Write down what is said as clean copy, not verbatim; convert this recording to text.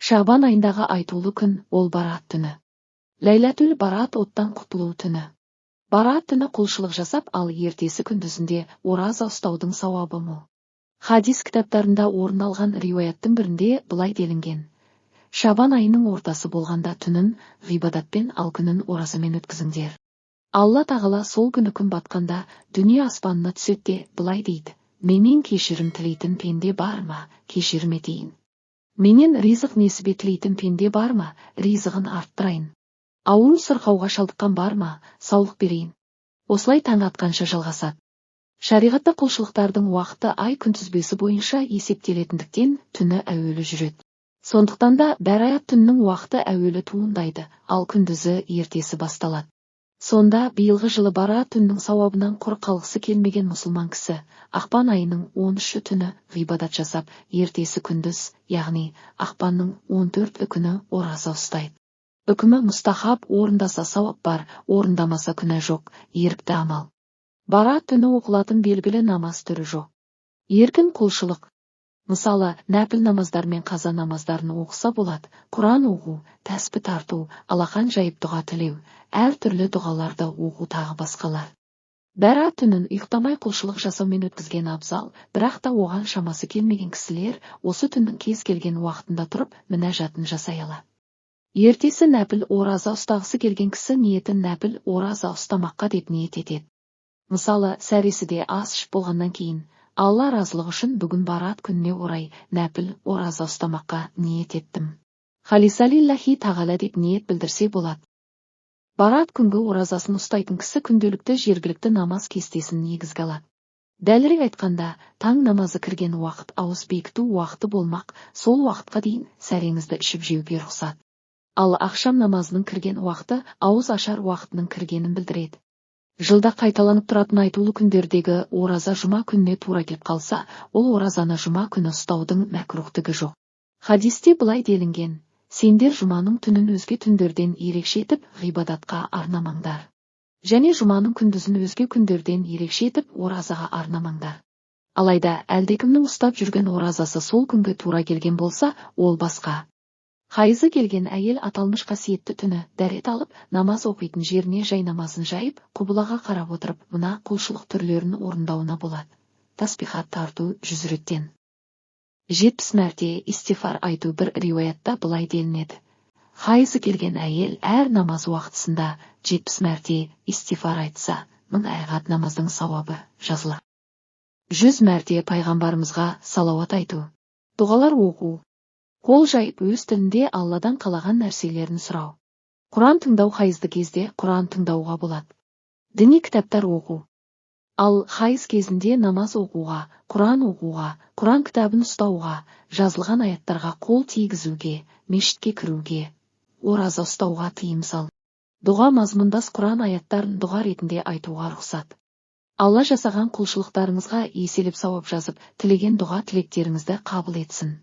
Шағбан айындағы айтулы күн ол Бараат түні. Ләйләтүл Бараат оттан құтылу түні. Бараат түні құлшылық жасап, ал ертесі күндізінде ораза ұстаудың сауабы мол. Хадис кітаптарында орын алған риуаяттың бірінде былай делінген: Шабан айының ортасы болғанда түнін ғибадатпен, ал күнін оразамен өткізіңдер. Алла тағала сол күні күн батқанда дүние аспанына түседі де былай дейді: менен кешірім тілейтін пенде бар ма, кешірім етейін. Менен ризық несібе тілейтін пенде бар ма, ризығын арттырайын. Ауру сырқауға шалдыққан бар ма, саулық берейін. Осылай таң атқанша жалғасады. Шариғатта құлшылықтардың уақыты ай күнтізбесі бойынша есептелетіндіктен түні әуелі жүреді. Сондықтан да Бәраат түнінің уақыты әуелі туындайды, ал күндізі ертесі басталады. Сонда биылғы жылы Бараат түнінің сауабынан құр қалғысы келмеген мұсылман кісі ақпан айының 13-і түні ғибадат жасап, ертесі күндіз, яғни ақпанның 14-і күні ораза ұстайды. Үкімі мұстахаб, орындаса сауап бар, орындамаса күнә жоқ, ерікті амал. Бараат түні оқылатын белгілі намаз түрі жоқ. Еркін құлшылық. Мысалы, нәпіл намаздар мен қаза намаздарын оқыса болады, Құран оқу, тәспі тарту, алақан жайып дұға тілеу, әртүрлі дұғаларды оқу тағы басқалар. Бәраат түнін ұйықтамай құлшылық жасаумен өткізген абзал, бірақ та оған шамасы келмеген кісілер осы түннің кез келген уақытында тұрып, мінәжатын жасай алады. Ертесі нәпіл ораза ұстағысы келген кісі ниетін нәпіл ораза ұстамаққа деп ниет етеді. Мысалы, сәресіде ас ішіп болғаннан кейін, Алла разылығы үшін бүгін Бараат күніне орай нәпіл ораза ұстамаққа ниет еттім. Халиса лиллахи тағала деп ниет білдірсе болады. Бараат күнгі оразасын ұстайтын кісі күнделікті жергілікті намаз кестесін негізге алады. Дәлірек айтқанда, таң намазы кірген уақыт ауыз бекіту уақыты болмақ, сол уақытқа дейін сәреңізді ішіп жеуге рұқсат. Ал ақшам намазының кірген уақыты ауыз ашар уақытының кіргенін білдіреді. Жылда қайталанып тұратын айтулы күндердегі ораза жұма күніне тура келіп қалса, ол оразаны жұма күні ұстаудың мәкрухтігі жоқ. Хадисте былай делінген: сендер жұманың түнін өзге түндерден ерекше етіп ғибадатқа арнамаңдар. Және жұманың күндізін өзге күндерден ерекше етіп оразаға арнамаңдар. Алайда әлдекімнің ұстап жүрген оразасы сол күнге тура келген болса, ол басқа. Хайызы келген әйел аталмыш қасиетті түні дәрет алып, намаз оқитын жеріне жай намазын жайып, құбылаға қарап отырып, мына құлшылық түрлерін орындауына болады. Таспихат тарту 100 реттен. 70 мәрте истифар айту. Бір риуаятта былай делінеді: хайызы келген әйел әр намаз уақытысында 70 мәрте истифар айтса, 1000 айғат намаздың сауабы жазылады. 100 мәрте пайғамбарымызға салауат айту. Дұғалар оқу. Қол жайып өз тілінде Алладан қалаған нәрселерін сұрау. Құран тыңдау. Хайызды кезде Құран тыңдауға болады. Діни кітаптар оқу. Ал хайыз кезінде намаз оқуға, Құран оқуға, Құран кітабын ұстауға, жазылған аяттарға қол тигізуге, мешітке кіруге, ораза ұстауға тыйым сал. Дұға мазмұндас Құран аяттарын дұға ретінде айтуға рұқсат. Алла жасаған құлшылықтарыңызға еселеп сауап жазып, тілеген дұға тілектеріңізді қабыл етсін.